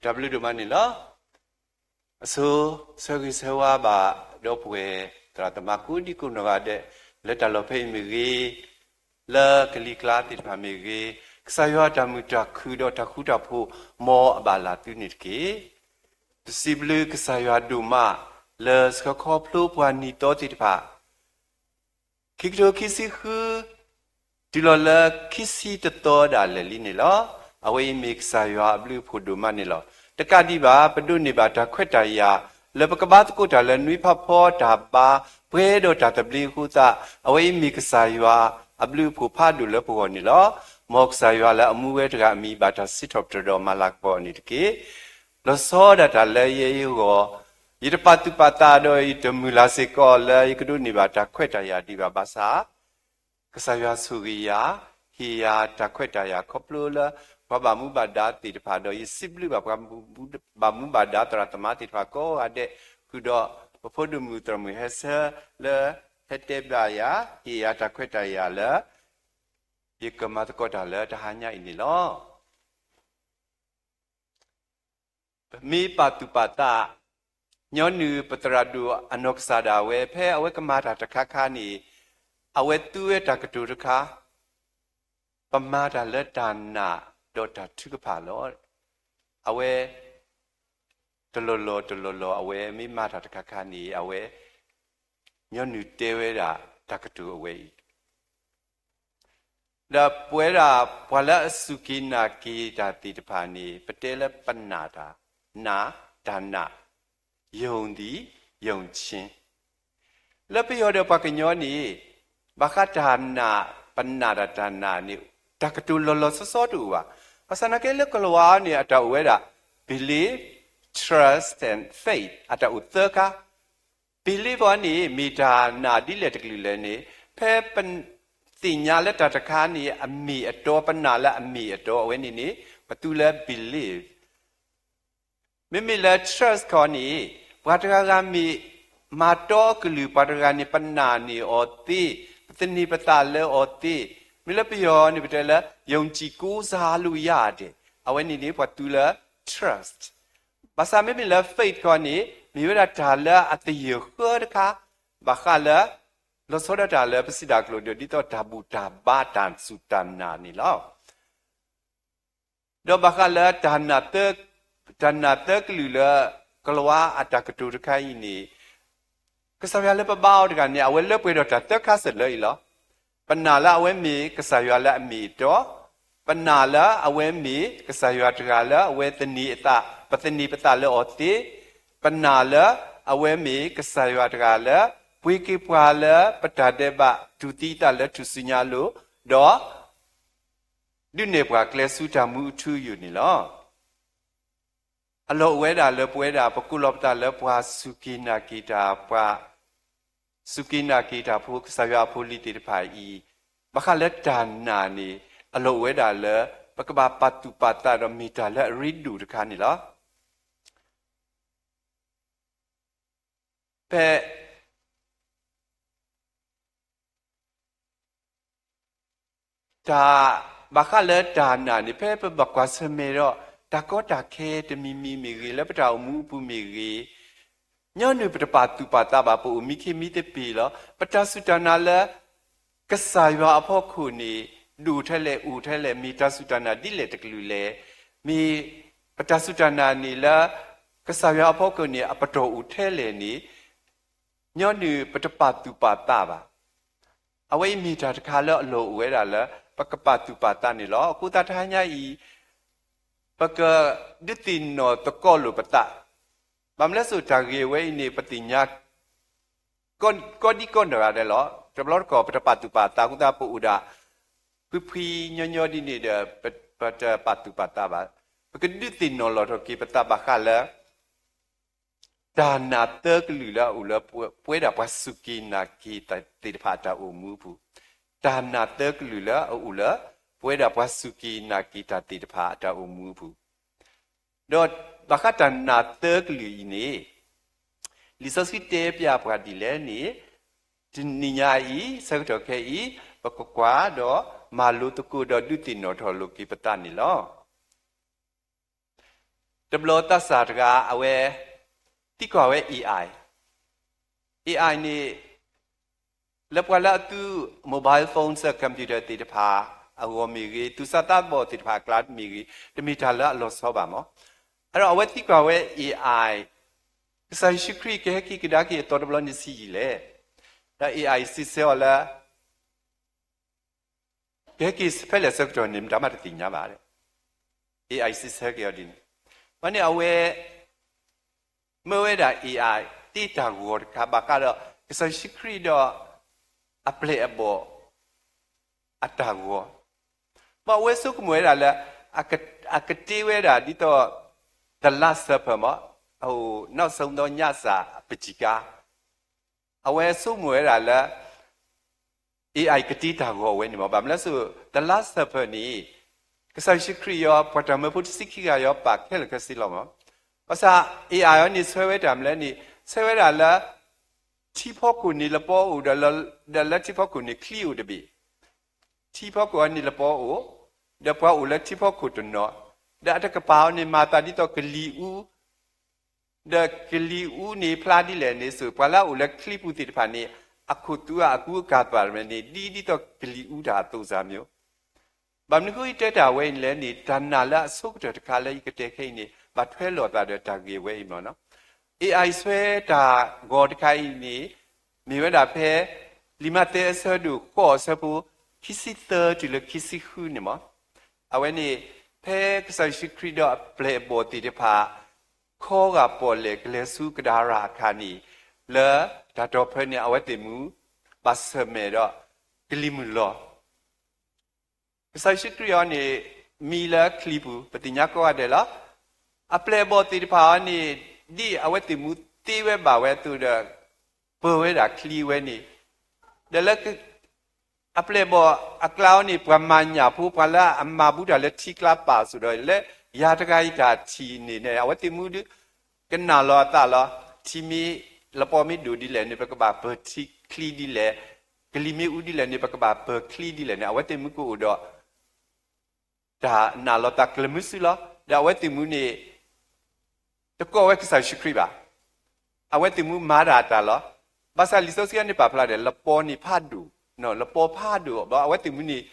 တၢ်ဘျုးဒိၣ်မးန့ၣ်လီၤ. အဆိ ဆၢဂ့ၤဆၢဝါဘၣ်ဒီပုၢ်ဝဲၢ်သရၣ်သမါကိးဒံကိးနီၢ်ဂၤဒဲး လၢတၢ်လီၢ်ဖဲအံၤမ့ၢ်ဂ့ၤ, လၢကလံၤကျါသ့ၣ်တဖၣ်မ့ၢ်ဂ့ၤ, ကစၢ်ယွၤအတၢ်မုာ်တၢ်ခုၣ်ဒီးတၢ်ဃူတၢ်ဖိး မ်အဘၣ်လၢသုန့ၣ်တက့ၢ်. ပစံးဘျုးကစၢ်ယွၤဒိၣ်မး လၢဆှၢခီဖျိပှၤနံၣ်သီသ့ၣ်တဖၣ် ခံကထိခံဆံဃု တုၤလီၤလၢခံဆံတသီဒၣ်လဲာ်လံန့ၣ်လီၤ. အဝဲအံၤမ့ၢ်ကစၢ်ယွၤအဘျုးအဖှိၣ်ဒိၣ်မးန့ၣ်လီၤ. တကးဒံးဘၣ် ပဒိးန့ၢ်ဘၣ်တၢ်ခွဲးတၢ်ယာ် လၢပကဘါသကိးတၢ်လၢနွံဖးဖီတၢ်ဘါ ပှဲၤဒီးတၢ်သဘျ့အဃိသတး အဝဲအံၤမ့ၢ်ကစၢ်ယွၤအဘျုးအဖှိၣ်ဖးဒိၣ်လၢပဂီၢ်န့ၣ်လီၤ. မ်ကစၢ်ယွၤလၢအမူဝဲတဂၤအမံၤ ဘၣ်တၢ်စံးထီၣ်ပတြၢၤဒီးမၤလၤကပီၤအီၤန့ၣ်တက့ၢ်. လီၤဆီဒၣ်တၢ်လၢယဲယဂီၢ် ယတပာ်သူၣ်ပာ်သးဒီးယတမုာ်လၤစ့ၢ်ကီးလၢယကဒိးန့ၢ်ဘၣ်တၢ်ခွဲးတၢ်ယာ်ဒံးဘၣ်ဘၣ်ဆၣ် ကစၢ်ယွၤဆိၣ်ဂ့ၤယၤ, ဟ့ၣ်ယၤတၢ်ခွဲးတၢ်ယာ်ခီဖျိလၢ ပှၤဘၣ်မူဘၣ်ဒါသ့ၣ်တဖၣ်ဒီး ယစံးဘျုးဘၣ်ပှၤဘၣ်မူဘၣ်ဒါသရၣ်သမါသ့ၣ်တဖၣ်ကိးဂၤဒဲး ဃုာ်ဒီးပဖိဒိၣ်မုၣ်သရၣ်မုၣ်ဟဲဆၢလၢ ဟဲတဲဘၣ်ယၤ ဟ့ၣ်ယၤတၢ်ခွဲးတၢ်ယာ်လၢ ယကမၤသကိးတၢ်လၢတဟါညါအံၤန့ၣ်လီၤ. ပမ့ၢ်ပာ်သူၣ်ပာ်သး ညီနုၢ်ပသရၣ်ဒိၣ်အနီၢ်ကစၢ်ဒၣ်ဝဲ ဖဲအဝဲကမၤတၢ်တခါခါန့ၣ် အဝဲသူဝဲတၢ်ကတိၤတခါ ပမၤတၢ်လၢတၢ်နာ်ဒီးတၢ်ထုကဖၣ်လီၤ. အဝဲ တလီၢ်လီၢ်တလီၢ်လီၢ် အဝဲမ့ၢ်မၤတၢ်တခါခါန့ၣ် အဝဲ ညီနုၢ်တဲဝဲဒၣ်တၢ်ကတိၤအဝဲအံၤ ဒီးပဝဲဒၣ်ပှၤလၢအစူၢ်က့ၤနာ်က့ၤတၢ်သ့ၣ်တဖၣ်န့ၣ် ပတဲလၢပနာ်တၢ်, နာ်, တၢ်နာ်, ယုံသည်, ယုံခြင်း လၢပယီၤဒီးပှၤကညီန့ၣ် ဘၣ်ဃးတၢ်နာ်, ပနာ်တၢ်တၢ်နာ်န့ၣ် တၢ်ကတိၤလီၤလီၤဆီဆီတအိၣ်ဘၣ်. ဘၣ်ဆၣ်သနာ်က့လၢကလၤဝါန့ၣ် အတၢ်အိၣ်ဝဲဒၣ် belief, trust and faith အတၢ်အိၣ်သၢခါ belief အီၤန့ၣ် မ့ၢ်တၢ်နာ်ဒ်လဲၣ်တကလုာ်လဲၣ်န့ၣ် ဖဲပသ့ၣ်ညါလၢတၢ်တခါန့ၣ် အမ့ၢ်အတီ ပနာ်လၢအမ့ၢ်အတီ အဝဲန့ၣ်န့ၣ် ပသူလၢ belief မ့မ့ၢ်လၢ trust ခီန့ၣ် ပှၤတဂၤဂၤမ့ၢ်မၤတီအကလုာ် ပှၤတဂၤဂၤန့ၣ် ပနာ်န့ၢ်အီၤသ့, ပသန့ၤပသးလၢအီၤသ့, မ့ၢ်လၢပယီၤန့ၣ် ပတဲလၢ ယုံကြည်ကိုးစားလို့ရတယ် အဝဲန့ၣ်န့ၣ် ပှၤသူလၢ trust ဘၣ်ဆၣ်မ့မ့ၢ်လၢ faith ခီန့ၣ် မ့ၢ်ဝဲဒၣ်တၢ်လၢအသယုၢ်ဃၢတခါ, ဘၣ်ဃးလၢ လီၤဆီဒၣ်တၢ်လၢပစံးတၢ်အကျိၤဒီး ဒ်သိးတၢ်ဘူၣ်တၢ်ဘါတၢ်စူၢ်တၢ်နာ်န့ၣ်လီၤ. ဒီးဘၣ်ဃးလၢ တၢ်နာ်သၢကလုာ်လၢ ကလၤဝါအတၢ်ကတိၤတခါအံၤန့ၣ် ကစၢ်ယွၤလၢပဘါအီၤတဂၤန့ၣ် အဝဲလၢပှဲၤဒီးတၢ်သၢခါစၢၢ်လၢအံၤလီၤ. ပနာ်လၢအဝဲမ့ၢ်ကစၢ်ယွၤလၢအမ့ၢ်အတီ, ပနာ်လၢအဝဲမ့ၢ်ကစၢ်ယွၤတဂၤလၢအဝဲသန့ၤအသး, ပသန့ၤပသးလၢအီၤသ့, ပနာ်လၢအဝဲမ့ၢ်ကစၢ်ယွၤတဂၤလၢ ပှ့ၤက့ၤပှၤလၢပတၢ်ဒဲးဘး တူၢ်သံအသးလၢထူၣ်စုညါအလိၤ, ဒီး ဒုးနဲၣ်ပှၤကျဲဆူတၢ်မူအထူအယိာ်န့ၣ်လီၤ. အလီၢ်အိၣ်ဝဲဒၣ်လၢပဝဲဒၣ် ပကိးလီၤပသးလၢပှၤစူၢ်က့ၤနာ်က့ၤတၢ်, ပှၤစူၢ်က့ၤနာ်က့ၤတၢ်ဖိ ကစၢ်ယွၤအဖိအလံၤသ့ၣ်တဖၣ်အံၤ, ဘၣ်ဃးလၢတၢ်နာ်န့ၣ် အလီၢ်အိၣ်ဝဲဒၣ်လၢ ပကဘၣ်ပာ်သူၣ်ပာ်သးဒီးမ့ၢ်တၢ်လၢအရ့ဒိၣ်တခါန့ၣ်လီၤ. ဖဲ တၢ် ဘၣ်ဃးလၢတၢ်နာ်န့ၣ် ဖဲပဘၣ်ကွၢ်ဆၢၣ်မဲာ်ဒီး တၢ်ကီတၢ်ခဲတမံၤမံၤမ့ၢ်ဂ့ၤ လၢပတၢ်အိၣ်မူအပူၤမ့ၢ်ဂ့ၤ, ညီနုၢ်ပတပာ်သူၣ်ပာ်သးဘၣ် ပအိၣ်မံခ့မံသပ့ၤလီၤ. ပတၢ်စူၢ်တၢ်နာ်လၢ ကစၢ်ယွၤအဖီခိၣ်န့ၣ် ဒိၣ်ထဲလဲၣ်အိၣ်ထဲလဲၣ် မ့ၢ်တၢ်စူၢ်တၢ်နာ်ဒ်လဲၣ်တကလုာ်လဲၣ်, မ့ၢ်ပတၢ်စူၢ်တၢ်နာ်န့ၣ်လၢ ကစၢ်ယွၤအဖီခိၣ်န့ၣ် အပတီၢ်အိၣ်ထဲလဲၣ်န့ၣ် ညီနုၢ်ပတပာ်သူၣ်ပာ်သးဘၣ်. အဝဲအံၤမ့ၢ်တၢ်တခါလၢအလီၢ်အိၣ်ဝဲဒၣ်လၢ ပကပာ်သူၣ်ပာ်သးန့ၣ်လီၤ. အဃိသတးတဟါညါအံၤ ပကဒုးသ့ၣ်နီၣ်သကိးလိာ်ပသး, ဘၣ်မနုၤလဲၣ်စိ တၢ်ဂ့ၢ်ဝဲအံၤန့ၣ် ပသ့ၣ်ညါ ကီဒံကီနၢ်ဂၤဒဲးလီၤ. တဘျီတခီၣ် ပတပာ်သူၣ်ပာ်သးအဃိသတး ပအိၣ်ဒၣ် ဖှံဖှံညီညီဒ်န့ၣ်ဒီး ပတပာ်သူၣ်ပာ်သးဘၣ်. ပကဒုးသ့ၣ်နီၣ်လီၤထီၣ်က့ၤပသးဘၣ်ဃးလၢ တၢ်နာ်သၢကလုာ်လၢအအိၣ်လၢပဝဲဒၣ်ပှၤစူၢ်က့ၤနာ်က့ၤသ့ၣ်တဖၣ်အတၢ်အိၣ်မူအပူၤ, တၢ်နာ်သၢကလုာ်လၢအအိၣ်လၢ ပဝဲဒၣ်ပှၤစူၢ်က့ၤနာ်က့ၤတၢ်သ့ၣ်တဖၣ်အတၢ်အိၣ်မူအပူၤ, ဒီးဘၣ်ဃးတၢ်နာ်သၢကလုာ်အံၤန့ၣ် လံာ်စီဆှံတဲပျးပှၤဒ်လဲၣ်န့ၣ် တနံၤညါအံၤ ဆၢကတီၢ်ခဲအံၤ ပကကွၢ်ဒီးမၤလိသကိးဒီးဒုးသ့ၣ်နီၣ်ထီၣ်လိာ်က့ၤပသးန့ၣ်လီၤ. တဘျီသးစၢ်တဂၤ အဝဲသံကွၢ်ဝဲ AI, AI န့ၣ် လၢပှၤလၢအသူ mobile phone စ့ၢ် computer သ့ၣ်တဖၣ်အဂီၢ်မ့ၢ်ဂ့ၤ, သူၣ်စၢ်သးဘီၣ်သ့ၣ်တဖၣ်အကျါမ့ၢ်ဂ့ၤ, တမ့ၢ်တၢ်လၢအလီၤဆီဘၣ်မး. အဲၣ်ဒိးအဝဲသံကွၢ်ဝဲ AI, ကစၢ်ယ့ၣ်ၡူးခရံာ်ကဟဲက့ၤကဒါက့ၤအသီတဘျီန့ၣ်ဆံးယံာ်လဲၣ်. ဒီး AI စံးဆၢအီၤလၢ ကဟဲက့ၤဖဲလဲၣ်ဆၢကတီၢ်န့ၣ် မတၤမးတသ့ၣ်ညါဘၣ်. AI စံးဆၢက့ၤအီၤဒ်န့ၣ်. ဘၣ်န့ၣ်အဝဲ မၢဝဲဒၣ် AI တ့တၢ်ဂီၤတခါ ဘၣ်ဃးဒီး ကစၢ်ယ့ၣ်ၡူးခရံာ်ဒီး အပျဲၢ်အဘီၣ်အတၢ်ဂီၤ, ဘၣ်အဝဲဆိကမိၣ်ဝဲဒၣ်လၢ အကတ့ဝဲဒၣ်ဒ်သိး the Last Supper မး, နောက်ဆုံးသောညစာ အပစံးကါ အဝဲဆိကမိၣ်ဝဲဒၣ်လၢ AI ကတ့တၢ်ဂီၤဝဲန့ၣ်မး. ဘၣ်မနုၤလဲၣ်, the Last Supper န့ၣ် ကစၢ်ယ့ၣ်ၡူးခရံာ်ယီၤ ပှၤတၢ်မၢဖိတဆံခံဂၤယီၤပာ်ခဲလၢာ်ခဲဆ့လီၤမး. ဘၣ်ဆၣ် AI အံၤန့ၣ် ဆၢဝဲတၢ်မနုၤလဲၣ်န့ၣ် ဆၢဝဲဒၣ်လၢ ထံဖီခိၣ်န့ၣ်လပီအိၣ်ဒီး ဒီးလၢထံဖီခိၣ်န့ၣ်ချံအိၣ်တဘ့ၣ်, ထံဖီခိၣ်အံၤန့ၣ်လပီအိၣ်, ဒီးပှၤအိၣ်လၢထံဖီခိၣ်တနီၤ, ဒီးအတကပၤအံၤန့ၣ် မၤသးဒ်သိးကလံၤအူ ဒီးကလံၤအူန့ၣ်ဖျါဒ်လဲၣ်န့ၣ် ပှၤလၢအအိၣ်လၢချံပူၤသ့ၣ်တဖၣ်န့ၣ် အခိၣ်သူအကူအကၤသးမ့ၢ်န့ၣ် ဒ်ဒ်သိးကလံၤအူတၢ်အသိးစၢ်မ့ၢ်. ဘၣ်မနုၤဃိတဲတၢ်ဝဲအံၤလဲၣ်န့ၣ် တၢ်နာ်လၢအဆိကတၢၢ်တခါလၢယကတဲခဲအံၤန့ၣ် ဘၣ်ထွဲလိာ်သးဒီးတၢ်ဂ့ၢ်ဝဲအံၤမ့ၢ်နီၤ. AI ဆၢတၢ်ဂီၤတခါအံၤန့ၣ် မ့ၢ်ဝဲဒၣ်ဖဲ လံာ်မးသဲအဆၢဒိၣ်ဃိးအဆၢဖိ ခံဆံသၢတုၤလၢခံဆံဃုန့ၣ်မး. အဝဲန့ၣ် ဖဲကစၢ်ယ့ၣ်ၡူးခရံာ်ဒီးအပျဲၢ်အဘီၣ်သ့ၣ်တဖၣ် ခီဂာ်ပီၣ်လဲၣ်ကလဲၤဆူကဒါရၤအခါန့ၣ် လၢတၢ်တီၢ်ဖဲန့ၣ် အဝဲသ့ၣ်မူ ဘၣ်ဆၢၣ်မဲာ်ဒီး ကလံၤမုၢ်လီၤ. ကစၢ်ယ့ၣ်ၡူးခရံာ်အံၤန့ၣ် မံလၢချံပူၤ ပသ့ၣ်ညါကိးဂၤဒဲးလီၤ. အပျဲၢ်အဘီၣ်သ့ၣ်တဖၣ်အံၤန့ၣ် ဒ်အဝဲသ့ၣ်မူသ့ဝဲဘၣ်ဝဲအသိးဒီး ပၢၤဝဲဒၣ်ချံဝဲန့ၣ်, ဒီးလၢ အပျဲၢ်အဘီၣ်အကျါအံၤန့ၣ် ပှၤမၤညၣ်ဖိ ပှၤလၢအမၤဘူးတၢ်လၢထံကျါပာ်အသိးဒီး လၢယၤတဂၤအံၤတၢ်ထံၣ်န့ၣ် အဝဲသ့ၣ်မူဒုး ကနာ်လီၤအသးလီၤ. ထံမ့ၢ် လပီမ့ၢ်ဒိၣ်ဒ်လဲၣ်န့ၣ် ပကဘၣ်ပၢၤချံဒ်လဲၣ်, ကလံၤမ့ၢ်အူဒ်လဲၣ်န့ၣ် ပကဘၣ်ပၢၤချံဒ်လဲၣ်န့ၣ် အဝဲသ့ၣ်မူကအိၣ်ဒီး တၢ်နာ်လီၤသးကျၢၤမုဆူလီၤ. ဒီးအဝဲသ့ၣ်မူန့ၣ် တကိးဝဲကစၢ်ယ့ၣ်ၡူးခရံာ်ဘၣ်. အဝဲသ့ၣ်မူမၤတၢ်အတၢ်လီၤ. ဘၣ်ဆၣ်လံာ်စီဆှံန့ၣ်ပာ်ဖျါဒီး လပီန့ၣ်ဖးဒိၣ်, လပီဖးဒိၣ်ဘၣ် အဝဲသ့ၣ်မူန့ၣ်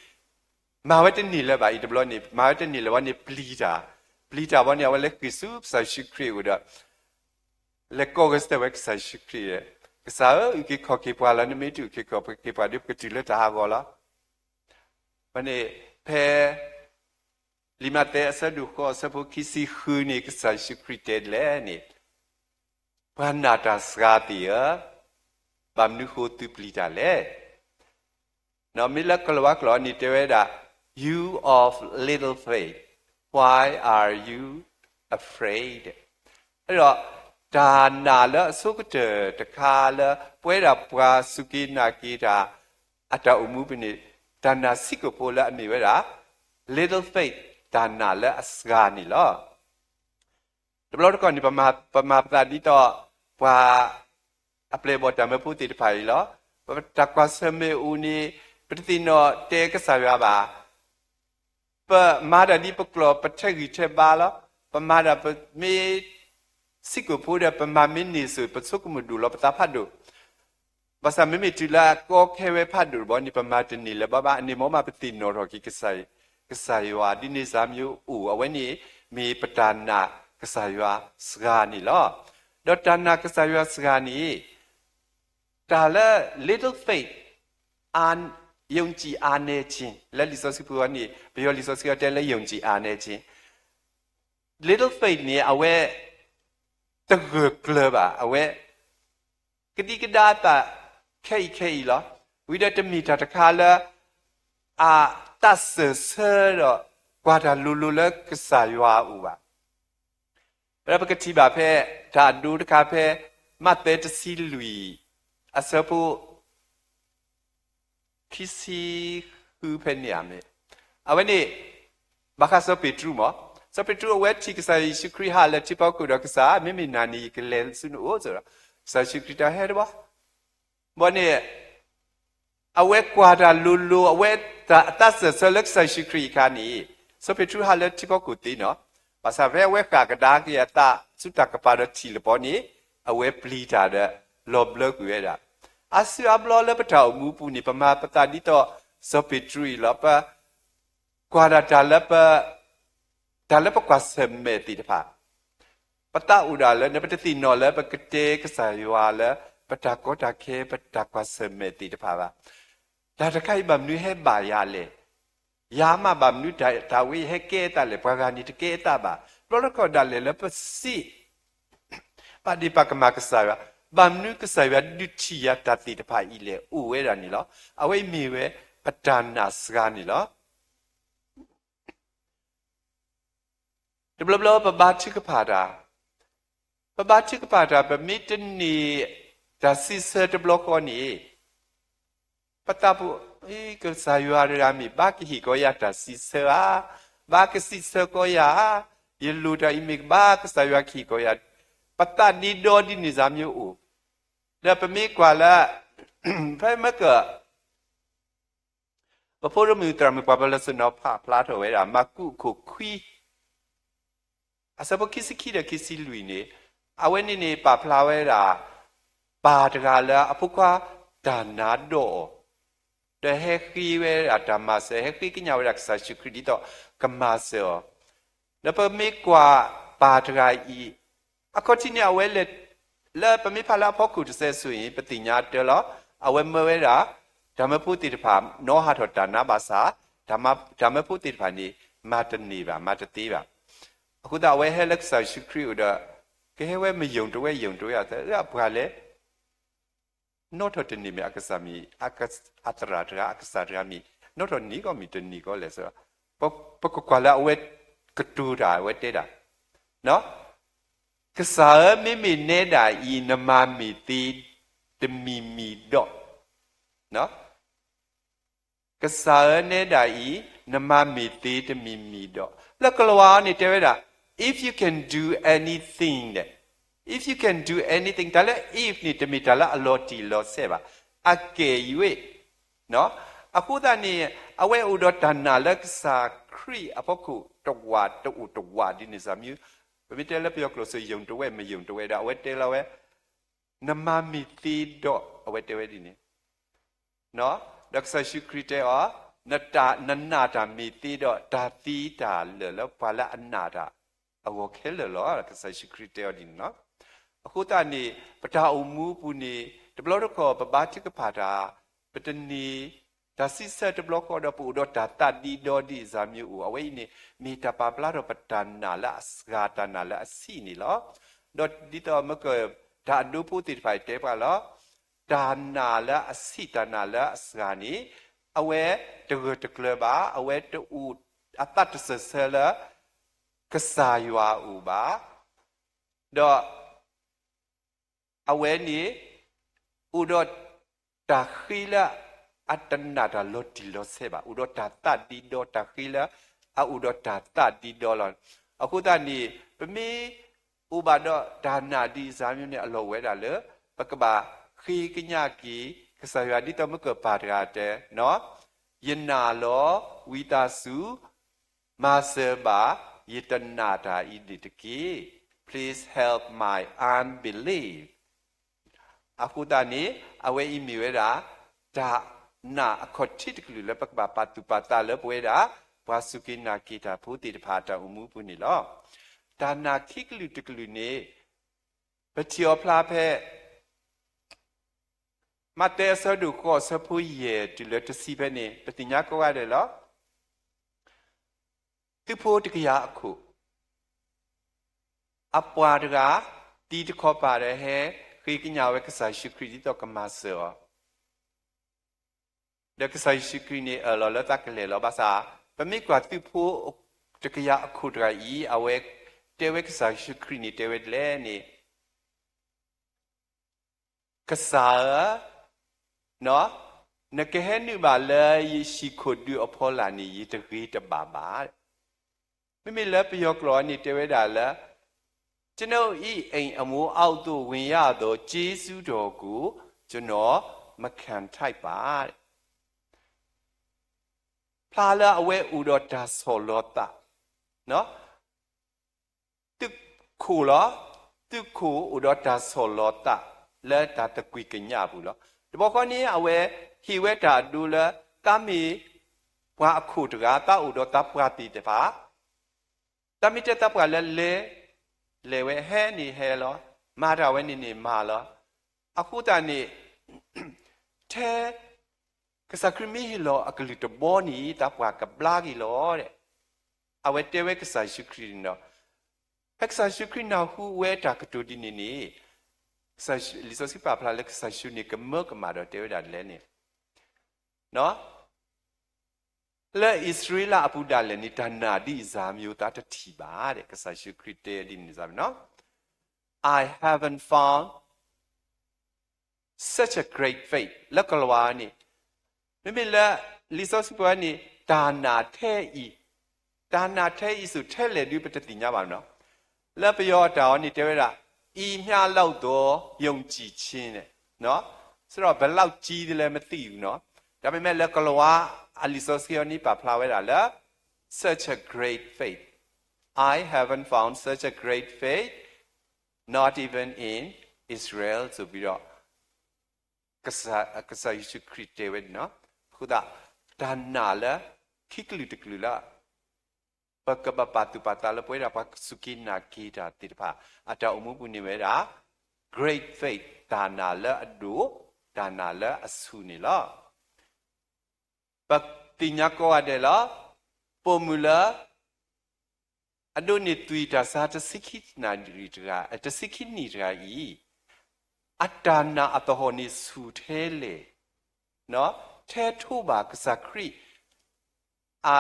မၤဝဲတန့ၢ်လၢၤဘၣ်အံၤတဘျီန့ၣ် မၤဝဲတန့ၢ်လၢၤဘၣ်န့ၣ် ပျံၤတၢ်, ပျံၤတၢ်ဘၣ်န့ၣ် အဝဲလဲၤဃ့ၢ်ဆူကစၢ်ယ့ၣ်ၡူးခရံာ်အအိၣ်ဒီး လဲၤကိးဂဲၤဆၢထၢၣ်ဝဲကစၢ်ယ့ၣ်ၡူးခရံာ်, ကစၢ်ဧၢ, အုၣ်က့ၤခီၣ်က့ၤပှၤလီၤ, နမ့ၢ်တအုၣ်က့ၤခီၣ်က့ၤပှၤဒီး ပကတုၤလၢတၢ်ဟးဂီၤလီၤ. ဘၣ်န့ၣ် ဖဲ လံာ်မးသဲအဆၢဒိၣ်ဃိးအဆၢဖိခံဆံဃုန့ၣ် ကစၢ်ယ့ၣ်ၡူးခရံာ်တဲဒ်လဲၣ်န့ၣ်, ပှၤနာ်တၢ်စှၤသ့ၣ်ဧၢ, ဘၣ်မနုၤဃိသုပျံၤတၢ်လဲၣ်. မ့ၢ်လၢကလၤဝါကျိာ်န့ၣ် တဲဝဲဒၣ် You of little faith, why are you afraid? အဲၣ်ဒိး တၢ်နာ်လၢအဆိကတၢၢ်တခါလၢ ပဝဲဒၣ်ပှၤစူၢ်က့ၤနာ်က့ၤတၢ် အတၢ်အိၣ်မူပူၤန့ၣ် တၢ်နာ်ဆံးကိာ်ဖိလၢအမ့ၢ်ဝဲဒၣ် little faith, တၢ်နာ်လၢအစှၤန့ၣ်လီၤ. တဘျီတခီၣ်န့ၣ် ပမၤပသးဒ်သိး ပှၤအပျဲၢ်အဘီၣ်တၢ်မၢဖိသ့ၣ်တဖၣ်အံၤလီၤ. ပတၢ်ကွၢ်ဆၢၣ်မဲာ်အိၣ်န့ၣ် ပတသ့ၣ်နီၣ်တဲကစၢ်ယွၤဘၣ်. ပမၤတၢ်ဒ်ပကျိာ် ပထဲးဂံၢ်ထဲးဘါလီၤ. ပမၤတၢ်ပမ့ၢ် ဆံးကိာ်ဖိဒီး ပမၤမ့ၢ်န့ၢ်စ့ၢ် ပဆိကမိၣ်ဒိၣ်လီၤပသးဖးဒိၣ်. ဘၣ်ဆၣ်မ့မ့ၢ်တုၤလၢအကီခဲဝဲဖးဒိၣ်တဘျီန့ၣ် ပမၤတန့ၢ်လၢၤဘၣ်ဘၣ်. အန့ၣ်မ့ၢ်မး ပသ့ၣ်နီၣ်ထီၣ်က့ၤ ကစၢ်ယွၤ ဒ်န့ၣ်စၢ်မ့ၢ်အိၣ် အဝဲန့ၣ် မ့ၢ်ပတၢ်နာ်ကစၢ်ယွၤစှၤန့ၣ်လီၤ. ဒီးတၢ်နာ်ကစၢ်ယွၤစှၤန့ၣ် တၢ်လၢ little faith, ယုံကြည်အားနည်းခြင်း လၢလံာ်စီဆှံပူၤန့ၣ် ပယီၤလံာ်စီဆှံအံၤတဲလၢ ယုံကြည်အားနည်းခြင်း, little faith န့ၣ် အဝဲ တဂၢၢ်ကျၢၤဘၣ်, အဝဲ ကဒံကဒါအသး ခဲအံၤခဲအံၤလီၤ. ဝံၤဒီးတမ့ၢ်တၢ်တခါလၢ အသးစၢၢ်ဆၢဒီး ကွၢ်တၢ်လိၤလိၤလၢကစၢ်ယွၤအအိၣ်ဘၣ်. ဒီးပကထံၣ်ဘၣ်ဖဲ တၢ်အဒိတခါဖဲ မးသဲတဆံလွံၢ် အဆၢဖိ ခံဆံဃုဖဲန့ၣ်ဧါမ့ၢ်, အဝဲန့ၣ် ဘၣ်ဃးစီၤပ့းတရူးမး, စီၤပ့းတရူးအဝဲထံၣ်ကစၢ်ယ့ၣ်ၡူးခရံာ်ဟးလၢထံဖီခိၣ်ဒီး ကစၢ် မ့မ့ၢ်နၤန့ၣ် ယကလဲၤဆူနအိၣ် ကစၢ်ယ့ၣ်ၡူးခရံာ်တဲ ဟဲတဘၣ်. ဘၣ်န့ၣ် အဝဲကွၢ်တၢ်လိၤလိၤ အဝဲသးစၢၢ်ဆၢလၢကစၢ်ယ့ၣ်ၡူးခရံာ်အခါန့ၣ် စီၤပ့းတရူးဟးလၢထံဖီခိၣ်သ့နီၤ. ဘၣ်ဆၣ်ဖဲအဝဲဃၣ်ကဒါက့ၤအသးဆူတၢ်ကပၤဒီးထံၣ်လၢပီန့ၣ်, အဝဲပျံၤတၢ်ဒီးလီၤဘျၢကွံာ်ဝဲဒၣ်. အါစုအါဘျီလၢပတၢ်အိၣ်မူအပူၤန့ၣ် ပမၤပသးဒ်သိးစီၤပ့းတရူးအံၤလီၤ. ပကွၢ်ဒၣ်တၢ်လၢပ, တၢ်လၢပကွၢ်ဆၢၣ်မဲာ်သ့ၣ်တဖၣ်, ပသးအိၣ်ဒၣ်လၢ ပတသ့ၣ်နီၣ်လၢပကတဲကစၢ်ယွၤလၢ ပတၢ်ကီတၢ်ခဲ ပတၢ်ကွၢ်ဆၢၣ်မဲာ်သ့ၣ်တဖၣ်ဘၣ်. တၢ်တခါအံၤဘၣ်မနုၤဟဲဘၣ်ယၤလဲၣ်. ယၤမးဘၣ်မနုၤတၢ်ဝဲအံၤဟဲကဲအသးလဲၣ်, ပှၤဂၤန့ၣ်တကဲအသးဘၣ်. ဘျီတခီဒၣ်လဲာ်လၢပစံး ပာ်ဒ့ၣ်ပာ်ကမၣ်ကစၢ်ယွၤ, ဘၣ်မနုၤကစၢ်ယွၤဒုးထံၣ်ယၤတၢ်သ့ၣ်တဖၣ်အံၤလဲၣ် အိၣ်ဝဲဒၣ်န့ၣ်လီၤ. အဝဲအံၤမ့ၢ်ဝဲပတၢ်နာ်စှၤန့ၣ်လီၤ. တဘျီဘျီပဘါထုကဖၣ်တၢ်, ပဘါထုကဖၣ်တၢ် ပမ့ၢ်တန့ၢ်တၢ်စံးဆၢတဘျီဃီန့ၣ်, ပသးပူၤ, ကစၢ်ယွၤတဂၤမ့ၢ်ဘၣ်ကဟ့ၣ်ကီးယၤတၢ်စံးဆၢဧါ, ဘၣ်ကစံးဆၢကီးယၤဧါ, ယလိၣ်တၢ်အံၤမ့ၢ်ကဘၣ်ကစၢ်ယွၤကဟ့ၣ်ကီးယၤ, ပသးဒ့ဒီဒ်န့ၣ်စ့ၢ်မ့ၢ်အိၣ်. ဒီးပမ့ၢ်ကွၢ်လၢ ဖဲမ့ၢ်က ပဖိဒိၣ်မုၣ်သရၣ်မုၣ်ပှၤပၢၤလီၢ်စိၤနီၤဖးဖျါထီၣ်ဝဲဒၣ် မၢ်ကူးအခိၣ်ခွံ အဆၢဖိခံဆံခံဒီးခံဆံလွံၢ်န့ၣ်, အဝဲန့ၣ်န့ၣ် ပာ်ဖျါဝဲဒၣ် ပၢ်တဂၤလၢအဖိခွါတၢ်နါဒိၣ်အီၤ, ဒီးဟဲဃ့ဝဲဒၣ်တၢ်မၤစၢၤ, ဟဲဃ့ကညးဝဲဒၣ်ကစၢ်ယ့ၣ်ၡူးခရံာ်ဒ်သိးကမၤစၢၤအီၤ, ဒီးပမ့ၢ်ကွၢ်ပၢ်တဂၤအံၤ အခီၣ်ထံးန့ၣ် အဝဲလဲၤ လၢပမ့ၢ်ဖးလၢအဖီခိၣ်တစဲးစိၤအံၤ ပသ့ၣ်ညါတၢ်လီၤ. အဝဲမၢဝဲဒၣ် တၢ်မၢဖိသ့ၣ်တဖၣ် နီၣ်ဟးထီၣ်တၢ်နါဘၣ်ဆၣ်, တၢ်မၢဖိသ့ၣ်တဖၣ်န့ၣ် မၤတန့ၢ်ဘၣ်, မၤတသ့ဘၣ်. အဃိသတး အဝဲဟဲလၢကစၢ်ယ့ၣ်ၡူးခရံာ်အအိၣ်ဒီး ကဟဲဝဲမယုၢ်တဝဲယုၢ်တဝဲ အသးအပှၤလဲၣ် နီၣ်ထီၣ်တန့ၢ်မ့ၢ်အကစၢ်မ့ၢ်, အသရၣ်တဂၤ အကစၢ်တဂၤမ့ၢ် နီၣ်ထီၣ်န့ၢ်ကီးမ့ၢ်တန့ၢ်ကီးလဲၣ်. ပကကွၢ်လၢအဝဲကတိၤတၢ်အဝဲတဲဒၣ်, ကစၢ်ဧၢ, မ့မ့ၢ်နဲဒၣ်အံၤ နမၤမ့ၢ်သ့တမံၤမံၤဒီး, ကစၢ်ဧၢ နဲဒၣ်အံၤ နမၤမ့ၢ်သ့တမံၤမံၤဒီး, လၢကလံးဝါအံၤန့ၣ်တဲဝဲဒၣ် if you can do anything ဒီး, if you can do anything တၢ်လၢ if န့ၣ် တမ့ၢ်တၢ်လၢအလီၤတံၢ်လီၤဆဲးဘၣ်, အကဲၣ်ယွ့ၣ် အဃိသတးန့ၣ် အဝဲအိၣ်ဒီးတၢ်နာ်လၢကစၢ်ခရံာ်အဖီခိၣ်တဝးတအိၣ်တဝးဒ်န့ၣ်စ့ၢ်မ့ၢ်, ပမ့ၢ်တဲလၢပယီၤကျိာ်စ့ၢ် ယုၢ်တဝဲၢ်မယုၢ်တဝဲၢ်ဒီး အဝဲတဲလီၤဝဲ နမၤမ့ၢ်သ့ဒီး အဝဲတဲဝဲဒ်န့ၣ်, ဒီးကစၢ်ယ့ၣ်ၡူးခရံာ်တဲအီၤ, နနာ်တၢ်မ့ၢ်သ့ဒီး တၢ်သ့တၢ်လၢာ်လၢပှၤလၢအနာ်တၢ်အဂီၢ်ခဲလၢာ်လီၤ. ကစၢ်ယ့ၣ်ၡူးခရံာ်တဲအီၤဒ်န့ၣ်လီၤ. အဃိသတးန့ၣ် ပတၢ်အိၣ်မူအပူၤန့ၣ် တဘျီတခီၣ်ပဘါထုကဖၣ်တၢ်, ပတန့ၢ်တၢ်စံးဆၢတဘျီဃီဒီး ပအိၣ်ဒီးတၢ်သးဒ့ဒီဒ်အံၤစ့ၢ်မ့ၢ်အိၣ်, အဝဲအံၤန့ၣ် မ့ၢ်တၢ်ပာ်ဖျါထီၣ်ပတၢ်နာ်လၢအစှၤ တၢ်နာ်လၢအဆံးန့ၣ်လီၤ. ဒီးဒ်သိးမ့ၢ်က တၢ်အဒိဖိသ့ၣ်တဖၣ်အံၤတဲပှၤလီၤ, တၢ်နာ်လၢအဆံး တၢ်နာ်လၢအစှၤန့ၣ် အဝဲတဂၢၢ်တကျၢၤဘၣ်, အဝဲတအိၣ်အသးတစၢၢ်ဆၢလၢ ကစၢ်ယွၤအအိၣ်ဘၣ်, ဒီး အဝဲန့ၣ် အိၣ်ဒီးတၢ်ဃ့လၢအတနာ်တၢ်လီၤတံၢ်လီၤဆဲးဘၣ်, အိၣ်ဒီးတၢ်သးဒ့ဒီ တၢ်ဃ့လၢအအိၣ်ဒီးတၢ်သးဒ့ဒီလီၤ. အဃိသတးန့ၣ် ပမ့ၢ်အိၣ်ဘၣ်ဒီးတၢ်နာ်ဒ်အံၤစ့ၢ်မ့ၢ်န့ၣ် အလီၢ်အိၣ်ဝဲဒၣ်လၢ ပကဘၣ်ဃ့ကညးက့ၤ ကစၢ်ယွၤဒ်သိးမ့ၢ်ကပၢ်တဂၤတဲ, ယနာ်လီၤ, ဝံသးစူၤ မၤစၢၤဘၣ် ယတနာ်တၢ်အံၤန့ၣ်တက့ၢ်. Please help my unbelief. အဃိသတးန့ၣ် အဝဲအံၤမ့ၢ်ဝဲဒၣ် တၢ်နာ်အခီၣ်ထံးတကလုာ်လၢပကဘၣ်ပာ်သူၣ်ပာ်သးလၢပဝဲဒၣ် ပှၤစူၢ်က့ၤနာ်က့ၤတၢ်ဖိသ့ၣ်တဖၣ်အတၢ်အိၣ်မူအပူၤန့ၣ်လီၤ. တၢ်နာ်ခံကလုာ်တကလုာ်န့ၣ် ပထံၣ်အီၤဖျါဖဲ မးသဲအဆၢဒိၣ်ဃိး အဆၢဖိယဲၢ်တုၤလၢတဆံဖဲန့ၣ် ပသ့ၣ်ညါကိးဂၤဒဲးလီၤ. သုးဖိတကယၤအခိၣ် အပှၤတဂၤ သံတခီပၤဒီး ဟဲဃ့ကညးဝဲကစၢ်ယ့ၣ်ၡူးခရံာ်ဒ်သိးကမၤစၢၤအီၤ, ဒီးကစၢ်ယ့ၣ်ၡူးခရံာ်န့ၣ် အၢၣ်လီၤလၢသးကလဲၤလီၤ. ဘၣ်ဆၣ် ပမ့ၢ်ကွၢ်သုးဖိတကယၤအခိၣ်တဂၤအံၤ အဝဲတဲဝဲကစၢ်ယ့ၣ်ၡူးခရံာ်န့ၣ် တဲဝဲဒ်လဲၣ်န့ၣ် ကစၢ်ဧၢ, နကဟဲနုာ်ဘၣ်လၢယဟံၣ်ခိၣ်ဒူအဖီလာ်န့ၣ် ယတဂ့ၤတဘၣ်ဘၣ်. မ့မ့ၢ်လၢပယီၤကျိာ်အံၤန့ၣ် တဲဝဲဒၣ်လၢ ကျွန်ုပ်၏အိမ်အမိုးအောက်သို့ ဝင်ရသော် ကျေးဇူးတော်ကို ကျွန်တော်မခံထိုက်ပါ. ဖျါလၢအဝဲအိၣ်ဒီးတၢ်ဆီၣ်လီၤသး, ခိၣ်လီၤ. သုးခိၣ်အိၣ်ဒီးတၢ်ဆီၣ်လီၤသးလၢတၢ်သကွံာ်ကညးအပူၤလီၤ. တဘျီဃီန့ၣ် အဝဲဟ့ၣ်ဝဲတၢ်အဒိလၢ သးမ့ၢ်ပှၤအခိၣ်တဂၤ, သးအိၣ်ဒီးသးပှၢ်သ့ၣ်တဖၣ်, သးမ့ၢ်တဲသးပှၢ်လၢလဲၤ, လဲၤဝဲ, ဟဲန့ၣ်ဟဲလီၤ, မၤတၢ်ဝဲန့ၣ်န့ၣ်မၤလီၤ. အဃိသတးန့ၣ် ထဲကစၢ်ခရံာ်မ့ၢ်ဟ့ၣ်လီၤအကလုၢ်တဘီန့ၣ် သးပှၢ်ကဘျါက့ၤလီၤ. အဝဲတဲဝဲကစၢ်ယ့ၣ်ၡူးခရံာ်န့ၣ်ဒီး, ဖဲကစၢ်ယ့ၣ်ၡူးခရံာ်နၢ်ဟူဝဲတၢ်ကတိၤဒ်န့ၣ်န့ၣ်, လံာ်စီဆှံပာ်ဖျါလၢကစၢ်ယ့ၣ်ၡူးန့ၣ် ကမၢကမၣ်ဒီးတဲဝဲဒၣ်ဒ်လဲၣ်န့ၣ်, လၢအံၣ်စရ့လးအပူၤဒၣ်လဲာ်န့ၣ် တၢ်နာ်ဒ်အံၤ ယိၤသးတထံၣ်ဘၣ် ကစၢ်ယ့ၣ်ၡူးခရံာ်တဲဒ်န့ၣ်န့ၣ်, I haven't found such a great faith လၢကလၤဝါန့ၣ်, မ့မ့ၢ်လၢလံာ်စီဆှံပူၤန့ၣ် တၢ်နာ်ထဲအံၤ, တၢ်နာ်ထဲအံၤဆူၣ်ထဲလဲၣ်ဒုးပတသ့ၣ်ညါဘၣ်နီၤ. လၢပယီၤအတၢ်အီၤန့ၣ်တဲဝဲဒၣ် အံၤမျှလောက်သောယုံကြည်ခြင်းန့ၣ်, ဆိုတော့ ဘယ်လောက်ကြီးသလဲမသိဘူးနော်, ဒါပေမဲ့ လၢကလၤဝါအလံာ်စီဆှံအီၤန့ၣ် ပာ်ဖျါဝဲဒၣ်လၢ such a great faith, I haven't found such a great faith, not even in Israel ဆိုပြီးတော့ ကစၢ်ယ့ၣ်ၡူးခရံာ်တဲဝဲန့ၣ်လီၤ. အဃိသတး တၢ်နာ်လၢ ခံကလုာ်တကလုာ်လၢ ပကဘၣ်ပာ်သူၣ်ပာ်သးလၢပဝဲဒၣ်ပှၤစူၢ်က့ၤနာ်က့ၤတၢ်သ့ၣ်တဖၣ် အတၢ်အိၣ်မူပူၤန့ၣ်ဝဲဒၣ် great faith တၢ်နာ်လၢအဒိၣ်, တၢ်နာ်လၢအဆူၣ်န့ၣ်လီၤ. ပသ့ၣ်ညါကိးဂၤဒဲးလီၤ. ပိာ်မုၣ်လၢ အဒိးန့ၢ်သွံၣ်တၢ်ဆါ တဆံခံနံၣ်တဂၤ, တဆံခံနံၣ်တဂၤအံၤ, အတၢ်နာ်အသဟီၣ်န့ၣ်ဆူၣ်ထဲလဲၣ်, ထဲထိးဘၣ်ကစၢ်ခရံာ် အ